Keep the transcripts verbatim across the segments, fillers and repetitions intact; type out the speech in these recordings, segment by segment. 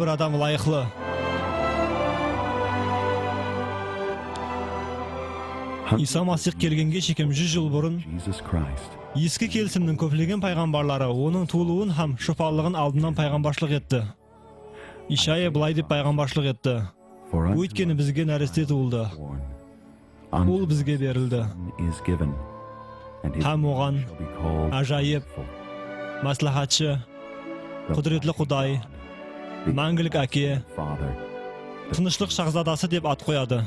bir adam ılayıqlı. Isa Masih kelgenge shekem júz jıl burın Eski Kelisimniń kóplegen payǵambarları Onıń tuwılıwın hám shopallıǵın aldınnan payǵambarshılıq etti. Ishaya bılay dep payǵambarshılıq etti: Óytkeni bizge náreste tuwıldı. Ul bizge berildi. Hám oǵan ájayıp, másláhátshi, qúdiretli Quday, máńgilik Áke, tınıshlıq shahzadası dep at qoyadı.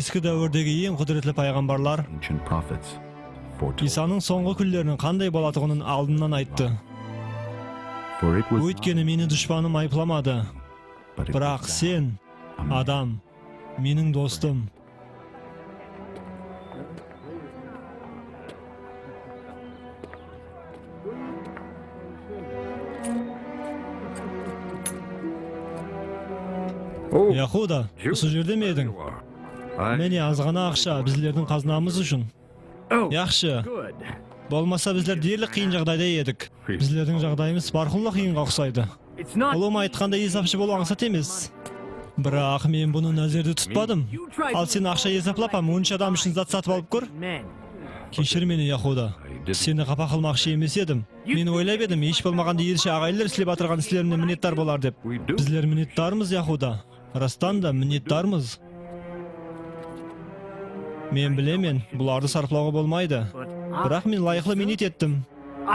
Eski dáwirdegi eń qúdiretli payǵambarlar Isanıń sońǵı kúnleriniń qanday bolatuǵının aldınnan ayttı. Óytkeni meni dushpanım ayıplamadı. Biraq sen, adam, meniń dostım. Yahuda, usı jerde me ediń? Mine, azǵana aqsha bizlerdiń qaznamız ushın. Yaqshı. Bolmasa bizler derlik qıyın jaǵdayda edik. Bizlerdiń jaǵdayımız barqulla qıyınǵa uqsaydı. Ulıwma aytqanda, esapshı bolıw ańsat emes. Biraq men bunı názerde tutpadım. Al sen aqsha esaplap hám on úsh adam ushın zat satıp alıp kór. Keshir meni, Yahuda. Seni qapa qılmaqshı emes edim. Men oylap edim, hesh bolmaǵanda elshi aǵayinler islep atırǵan islerine minnetdar bolar dep. Bizler minnetdarmız, Yahuda. Rastan da minnetdarmız. Men bilemen, bulardı sarıplawǵa bolmaydı. Biraq men ılayıqlı miynet ettim.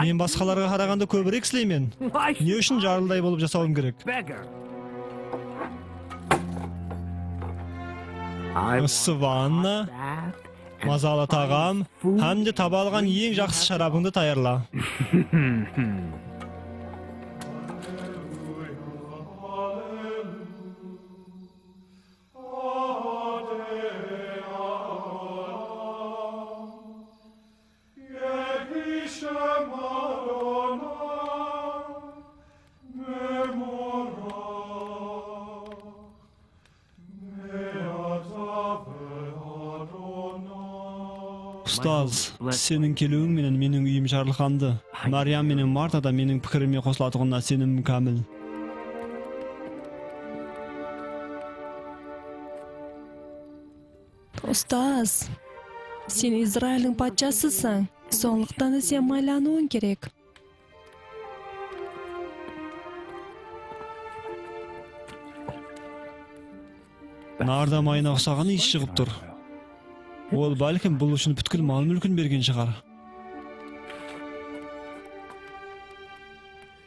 Men basqalarǵa qaraǵanda kóbirek isleymen. Ne ushın jarlıday bolıp jasawım kerek? Issı vanna, mazalı taǵam hám de taba alǵan eń jaqsı sharabıńdı tayarla. Ustaz, seniń keliwiń menen meniń úyim jarlıqlandı. Máriyam menen Marta da meniń pikirime qosılatuǵınına isenimim kámil. Ustaz, sen Izraildiń patshasısań, sonlıqtan da sen maylanıwıń kerek. Narda mayına uqsaǵan iyis shıǵıp tur. Ol, bálkim, bul ushın pútkil mal-múlkin bergen shıǵar.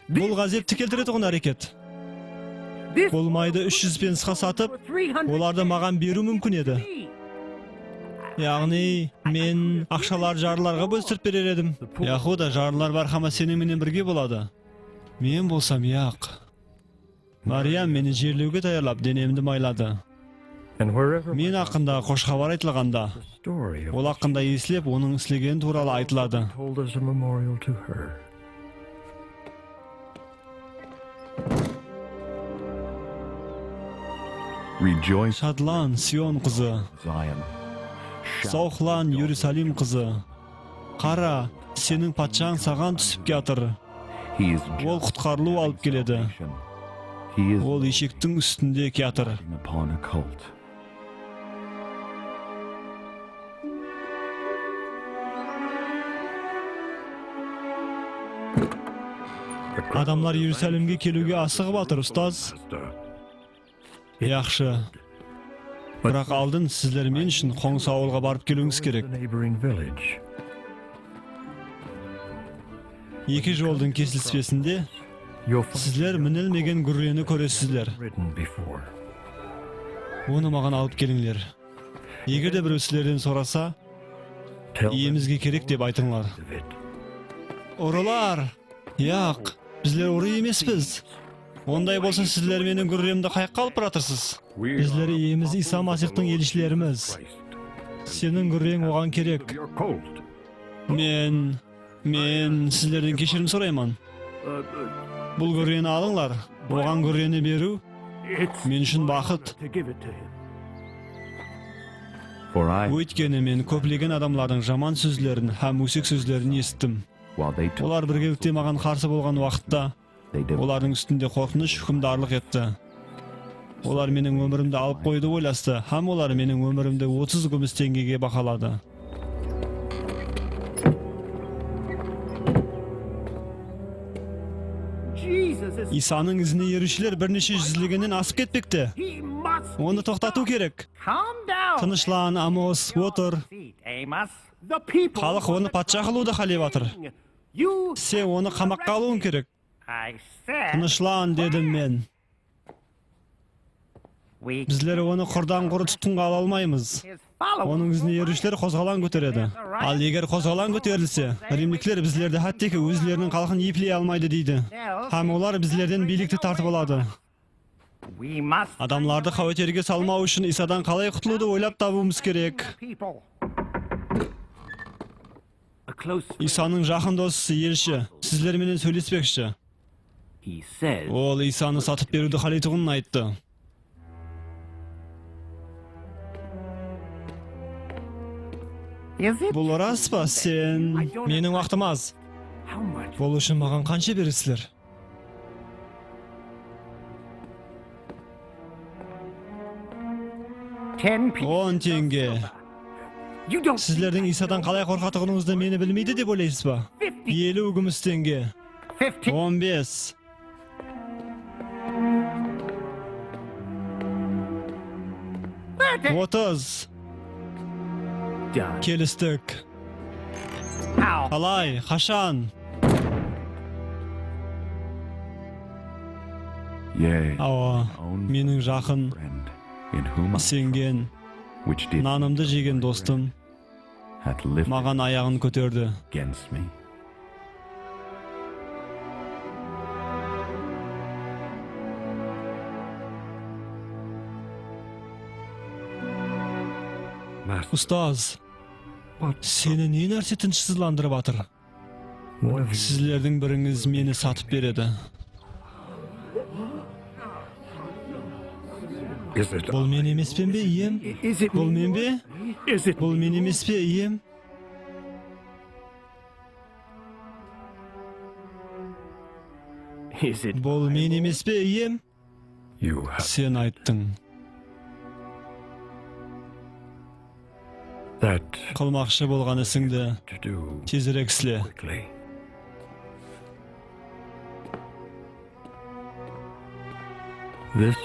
Bul ǵázepti keltiretuǵın háreket. Bul maydı úsh júz pensqa satıp, olardı maǵan beriw múmkin edi. Yaǵnıy, men aqshalardı jarlılarǵa bólistiriп berer edim. Yahuda, jarlılar bárhama seniń menen birge boladı. Men bolsam, yaq. Máriyam meni jerlewge tayarlap, denemdi mayladı. Men haqqında xosh xabar aytılǵanda, ol haqqında eslep, onıń islegeni tuwralı aytıladı. Shadlan, Sion qızı! Zawıqlan, Erusalim qızı! Qara, seniń patshań saǵan túsip kiyatır. Ol qutqarılıw alıp keledi. Ol eshektiń ústinde kiyatır. Adamlar Erusalimge keliwge asıǵıp atır, ustaz. Yaqshı. Biraq aldın sizler men ushın qońsı awılǵa barıp keliwińiz kerek. Eki joldıń kesispesinde sizler minilmegen gúrreni kóresizler. Onı maǵan alıp kelińler. Eger de birew sizlerden sorasa, iyemizge kerek dep aytıńlar. Urılar! Yaq, bizler urı emespiz. Onday bolsa, sizler meniń gúrremdi qayaqqa alıp baratırsız? Bizler Iyemiz Iysa Masiyxtıń elshilerimiz. Seniń gúrreń oǵan kerek. Men, men sizlerden keshirim sorayman. Bul gúrreni alıńlar. Oǵan gúrreni beriw men ushın baxıt. Óytkeni men kóplegen adamlardıń jaman sózlerin hám ósek sózlerin esittim. Olar birgelikte maǵan qarsı bolǵan waqıtta, olardıń ústinde qorqınısh húkimdarlıq etti. Olar meniń ómirimdi alıp qoydı oylastı, hám olar meniń ómirimdi otız gúmis teńgege bahaladı. Iysanıń izine eriwshiler bir neshe júzlegennen asıp ketpekte. Onı toqtatıw kerek. Tınıshlan, Amos, otır. Xalıq onı patsha qılıwdı qálep atır. Sen onı qamaqqa alıwıń kerek. Tınıshlan, dedim men. Bizler onı qurdan-qurı tutqınǵa ala almaymız. Onıń izine eriwshiler qozǵalań kóteredi. Al, eger qozǵalań kóterilse, rimlikler bizlerdi hátteki ózleriniń xalqın epley almaydı deydi. Hám olar bizlerden biylikti tartıp aladı. Adamlardı qáweterge salmaw ushın Iysadan qalay qutılıwdı oylap tabıwımız kerek. Iysanıń jaqın dosı elshi sizler menen sóylespekshi. Ol Iysanı satıp beriwdi qáleytuǵının ayttı. Bul ras pa? Sen... Meniń waqtım az. Bul ushın maǵan qansha beresizler? On teńge. Sizlerdiń Iysadan qalay qorqatuǵınıńızdı meni bilmeydi dep oylaysız ba? Eliw gúmis teńge. On bes. Otız. Kelistik. Qalay? Qashan? Awa, meniń jaqın, isengen, nanımdı jegen dostım maǵan ayaǵın kóterdi. Ustaz, seni ne nárse tınıshsızlandırıp atır? Sizlerdiń birińiz meni satıp beredi. Bul men emespen be, iyem? Bul men be? Bul men emes pe, iyem? Bul men emes pe, iyem? Sen ayttıń. Qılmaqshı bolǵan isińdi tezirek isle.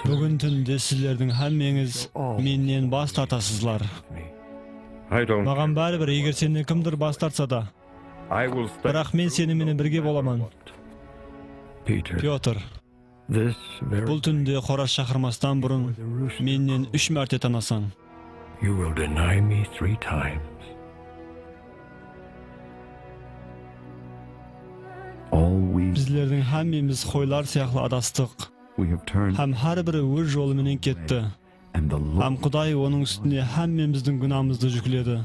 Búgin túnde sizlerdiń hámmeńiz mennen bas tartasızlar. Maǵan báribir, eger sennen kimdur bas tartsa da. Biraq men seniń menen birge bolaman. Pyotr, bul túnde qoraz shaqırmastan burın mennen úsh márte tanasań. Bizlerdiń hámmemiz qoylar sıyaqlı adastıq. Hám hár biri óz jolı menen ketti. Hám Quday onıń ústine hámmemizdiń gúnamızdı júkledi.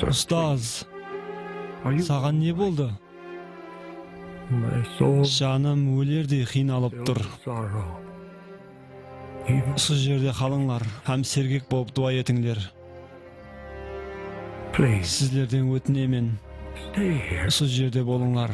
Ustaz, saǵan ne boldı? Janım ólerdey qıynalıp tur. Usı jerde qalıńlar hám sergek bolıp duwa etińler. Sizlerden ótinemen, usı jerde bolıńlar.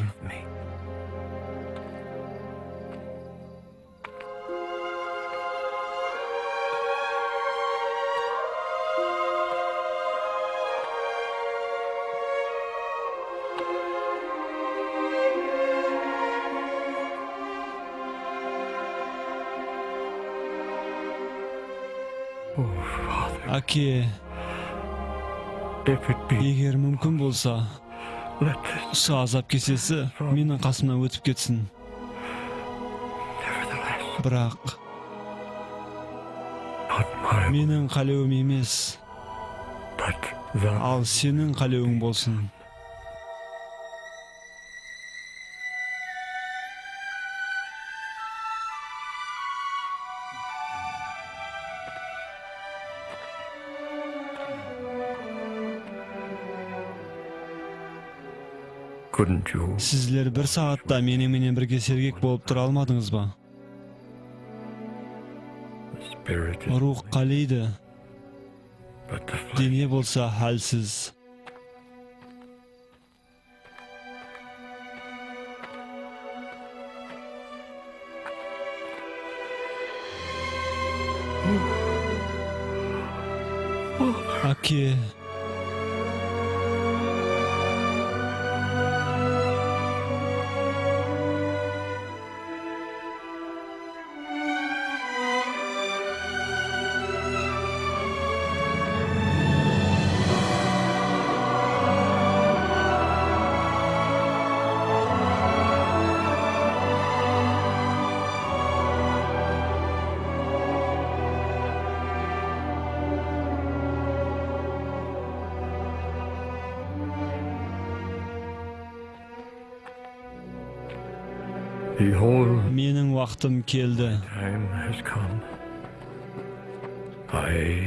Áke, eger múmkin bolsa, usı azap kesesi meniń qasımnan ótip ketsin. Biraq meniń qálewim emes, al seniń qálewiń bolsın. Sizler bir saatta meniń menen birge sergek bolıp tura almadıńız ba? Ruwx qáleydi, dene bolsa hálsiz. Áke. Meniń waqtım keldi.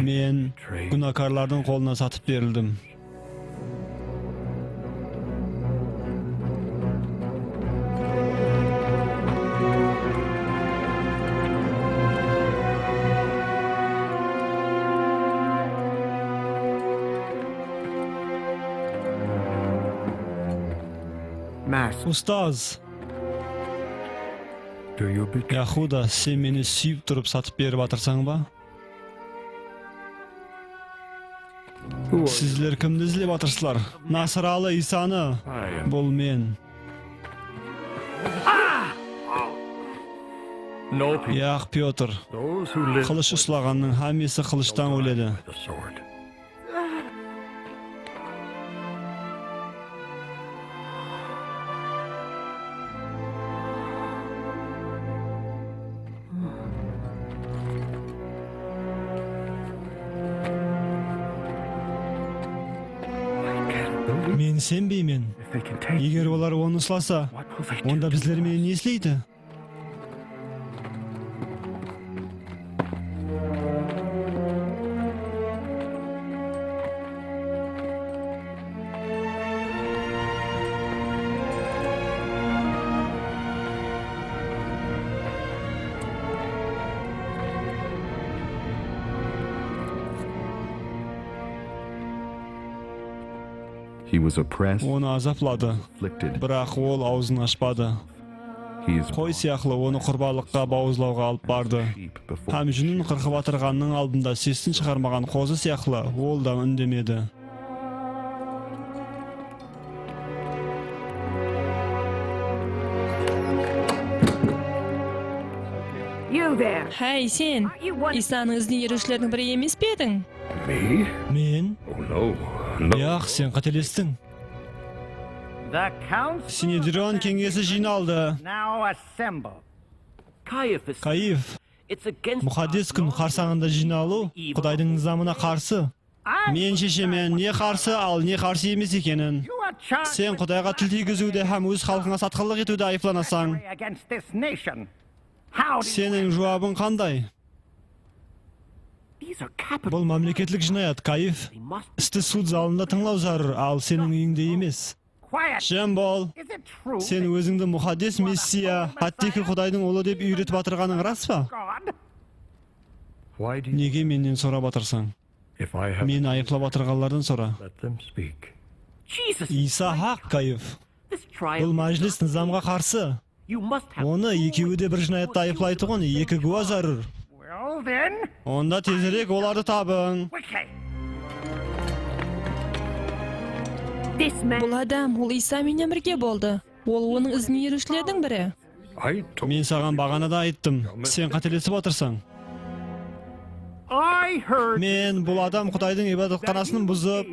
Men gúnakarlardıń qolına satıp berildim. Ustaz! Yahuda, sen meni súyip turıp satıp berip atırsań ba? Sizler kimdi izlep atırsızlar? Nasıralı Iysanı. Bul men. Yaq, Pyotr. Qılısh uslaǵannıń hámmesi qılıshtan óledi. Men isenbeymen. Eger olar onı uslasa, onda bizler menen ne isleydi? Onı azapladı. Biraq ol awzın ashpadı. Qoy sıyaqlı onı qurbanlıqqa bawızlawǵa alıp bardı. Hám júnin qırqıp atırǵannıń aldında sesin shıǵarmaǵan qozı sıyaqlı ol da úndemedi. Háy, sen! Iysanıń izine eriwshilerdiń biri emes pe ediń? Men? Yaq, sen qátelestiń. Sinedrion keńesi jıynaldı. Kayif, muqaddes kún qarsańında jıynalıw Qudaydıń nızamına qarsı. Men sheshemen ne qarsı, al ne qarsı emes ekenin. Sen Qudayǵa til tiygiziwde hám óz xalqıńa satqınlıq etiwde ayıplanasań. Seniń juwabıń qanday? Bul mámleketlik jınayat, Kayif. Isti sud zalında tıńlaw zárúr, al seniń úyińde emes. Jem bol. Sen ózińdi muqaddes Messiya, hátteki Qudaydıń ulı dep úyretip atırǵanıń ras pa? Nege mennen sorap atırsań? Meni ayıplap atırǵanlardan sora. Iysa haq, Kayif. Bul májilis nızamǵa qarsı. Onı ekewi de bir jınayatta ayıplaytuǵın eki gúwa zárúr. Onda tezirek olardı tabıń. Bul adam, ol Iysa menen birge boldı. Ol onıń izine eriwshilerdiń biri. Men saǵan baǵanada ayttım, sen qátelesip atırsań. Men bul adam Qudaydıń ibadatxanasın buzıp,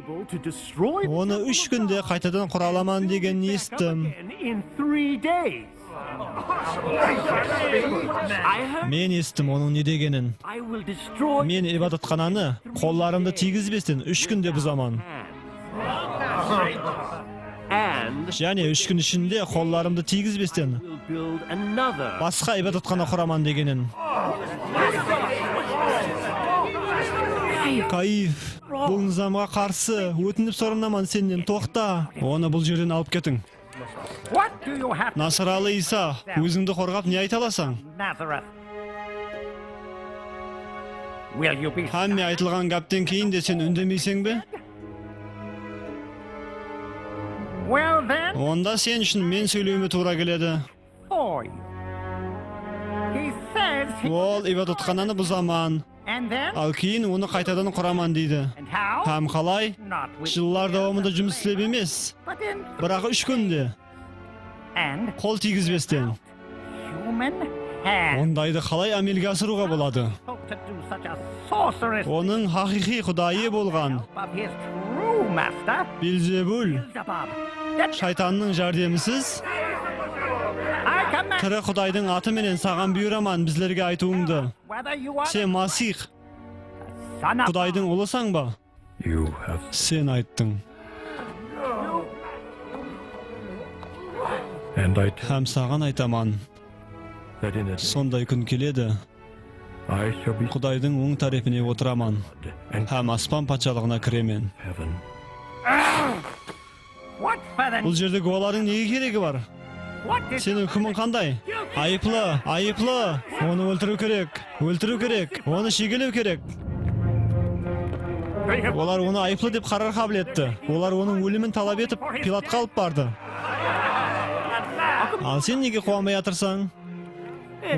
onı úsh kúnde qaytadan qura alaman degenin esittim. Men esittim onıń ne degenin. Men ibadatxananı qollarımdı tiygizbesten úsh kúnde buzaman. Jáne úsh kún ishinde qollarımdı tiygizbesten basqa ibadatxana quraman degenin. Kaif, bul nızamǵa qarsı, ótinip soranaman sennen, toqta. Onı bul jerden alıp ketiń. Nasıralı Iysa, ózińdi qorǵap ne ayta alasań? Hámme aytılǵan gápten keyin de sen úndemeyseń be? Onda sen ushın men sóylewime tuwra keledi. Ol ibadatxananı buzaman, al keyin onı qaytadan quraman deydi. Hám qalay? Jıllar dawamında jumıs islep emes, biraq úsh kúnde, qol tiygizbesten. Ondaydı qalay ámelge asırıwǵa boladı? Onıń haqıyqıy qudayı bolǵan Belzebul shaytannıń járdemisiz? Tiri Qudaydıń atı menen saǵan buyıraman bizlerge aytıwıńdı. Sen Masix, Qudaydıń Ulısań ba? Sen ayttıń. Hám saǵan aytaman, sonday kún keledi, Qudaydıń oń tárepine otıraman hám aspan patshalıǵına kiremen. Bul jerde gúwalardıń nege keregi bar? Seniń húkimiń qanday? Ayıplı, ayıplı! Onı óltiriw kerek, óltiriw kerek, onı shegelew kerek. Olar onı ayıplı dep qarar qabıl etti. Olar onıń ólimin talap etip, Pilatqa alıp bardı. Al sen nege quwanbay atırsań?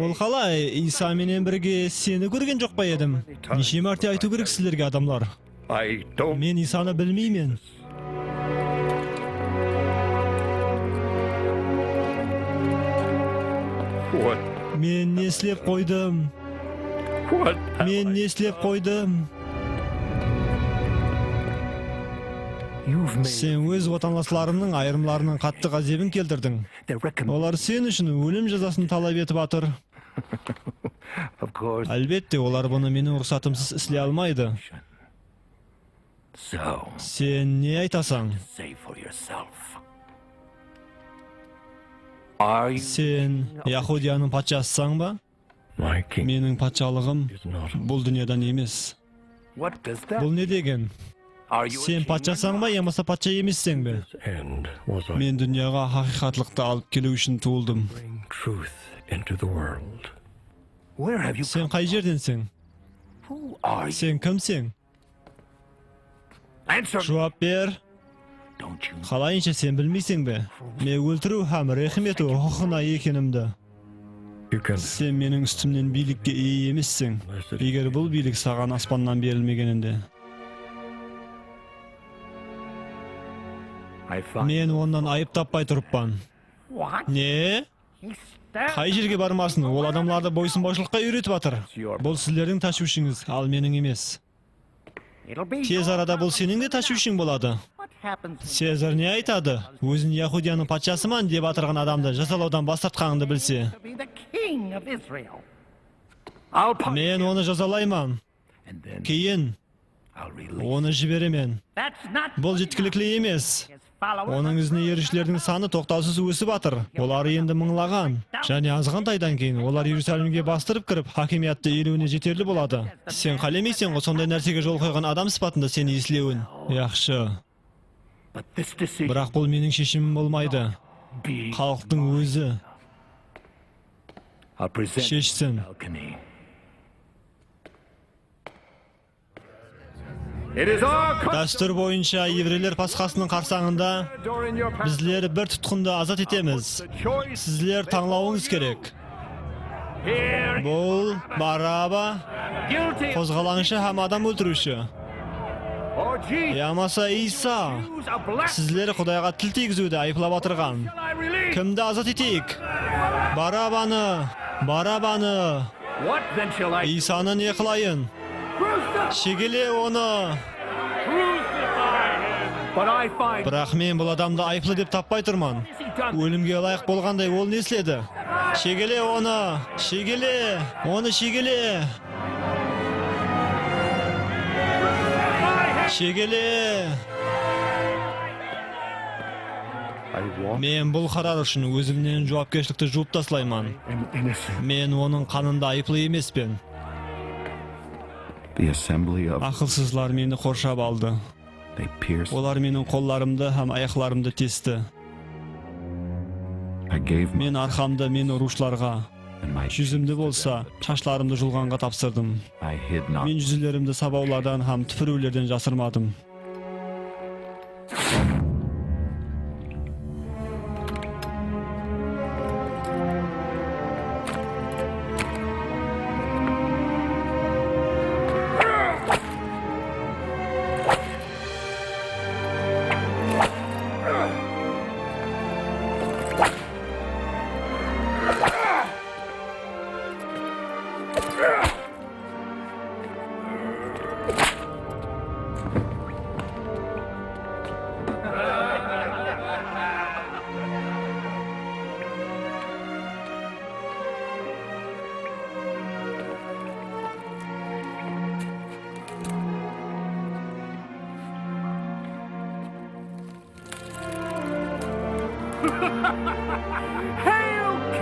Ol qalay, Iysa menen birge seni kórgen joq pa edim? Neshe márte aytıw kerek sizlerge, adamlar? Men Iysanı bilmeymen. Men ne islep qoydım? Men ne islep qoydım? Sen óz watanlaslarıńnıń ayırımlarınıń qattı ǵázebin keltirdiń. Olar sen ushın ólim jazasın talap etip atır. Álbette, olar bunı meniń ruxsatımsız isley almaydı. Sen ne aytasań? Sen Yahudiyanıń patshasısań ba? Meniń patshalıǵım bul dúnyadan emes. Bul ne degen? Sen patshasań ba yamasa patsha emesseń be? Men dúnyaǵa haqıyqatlıqtı alıp keliw ushın tuwıldım. Sen qay jerdenseń? Sen kimseń? Juwap ber. Qalayınsha sen bilmeyseń be, men óltiriw hám rehim etiw huqıqına ие ekenimdi? Sen meniń ústimnen biylikke iye emesseń, eger bul biylik saǵan aspannan berilmegeninde. Men onnan ayıp tappay turıppan. Ne? Qay jerge barmasın, ol adamlardı boysınbawshılıqqa úyretip atır. Bul sizlerdiń tashwishıńız, al meniń emes. Tez arada bul seniń de tashwishıń boladı. Sezar ne aytadı? Ózin Yahudiyanıń patshasıman dep atırǵan adamdı jazalawdan bas tartqanıńdı bilse. Men onı jazalayman. Keyin onı jiberemen. Bul jetkilikli emes. Onıń izine eriwshilerdiń sanı toqtawsız ósip atır. Olar endi mıńlaǵan. Jáne azǵantaydan keyin olar Erusalimge bastırıp kirip, hákimiyattı iyeliwine jeterli boladı. Sen qálemeyseń ǵo sonday nársege jol qoyǵan adam sıpatında seni eslewin. Yaqshı. Biraq bul meniń sheshimim bolmaydı. Xalıqtıń ózi sheshsin. Dástúr boyınsha, evreyler Pasxasınıń qarsańında bizler bir tutqındı azat etemiz. Sizler tańlawıńız kerek. Bul Baraba, qozǵalańshı hám adam óltiriwshi, yamasa Iysa, sizler Qudayǵa til tiygiziwde ayıplap atırǵan. Kimdi azat eteyik? Barabanı! Barabanı! Iysanı ne qılayın? Shegele onı! Biraq men bul adamdı ayıplı dep tappay turman. Ólimge ılayıq bolǵanday ol ne isledi? Shegele onı! Shegele! Onı shegele! Shegele! Men bul qarar ushın ózimnen juwapkershilikti juwıp taslayman. Men onıń qanında ayıplı emespen. Aqılsızlar meni qorshap aldı. Olar meniń qollarımdı hám ayaqlarımdı testi. Men arqamdı men urıwshılarǵa, júzimdi bolsa shashlarımdı julǵanǵa tapsırdım. Men júzelerimdi sabawlardan hám túpiriwlerden jasırmadım.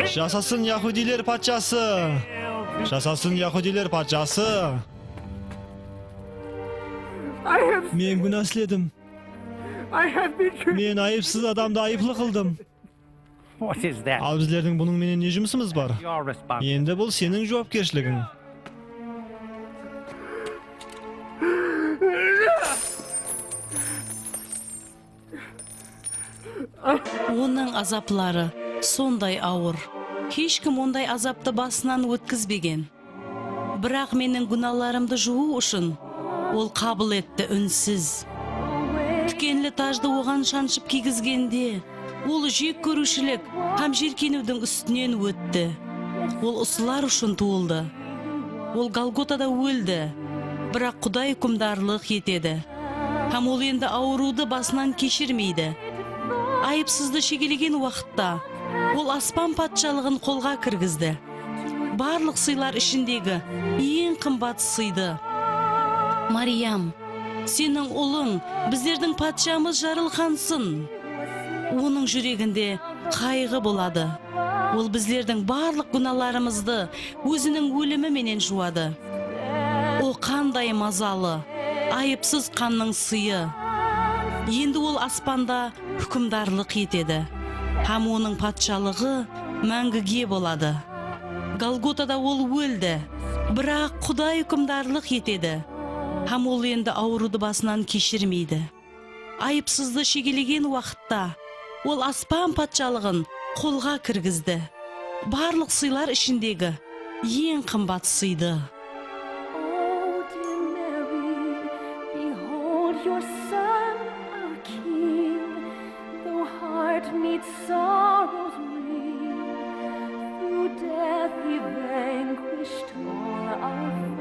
Jasasın, yahudiyler patshası! Jasasın, yahudiyler patshası! Men gúna isledim. Men ayıpsız adamdı ayıplı qıldım. Al, bizlerdiń bunıń menen ne jumısımız bar? Endi bul seniń juwapkershiligiń. Onıń azapları sonday awır. Hesh kim onday azaptı basınan ótkizbegen. Biraq meniń gúnalarımdı juwıw ushın ol qabıl etti, únsiz. Tikenli tajdı oǵan shanshıp kiygizgende, ol jek kóriwshilik hám jerkeniwdiń ústinen ótti. Ol usılar ushın tuwıldı. Ol Golgotada óldi, biraq Quday húkimdarlıq etedi. Hám ol endi awırıwdı basınan keshirmeydi. Ayıpsızdı shegelegen waqıtta ol aspan patshalıǵın qolǵa kirgizdi. Barlıq sıylar ishindegi eń qımbat sıydı. Mariyam, seniń ulıń, bizlerdiń patshamız jarılqansın. Onıń júreginde qayǵı boladı. Ol bizlerdiń barlıq gúnalarımızdı óziniń ólimi menen juwadı. O qanday mazalı, ayıpsız qannıń sıyı! Endi ol aspanda húkimdarlıq etedi. Hám onıń patshalıǵı máńgige boladı. Golgotada ol óldi, biraq Quday húkimdarlıq etedi. Hám ol endi awırıwdı basınan keshirmeydi. Ayıpsızdı shegelegen waqıtta ol aspan patshalıǵın qolǵa kirgizdi. Barlıq sıylar ishindegi eń qımbat sıydı. Oh, dear Mary, behold your son, our King. Though heart meets sorrows ring, through death he vanquished all our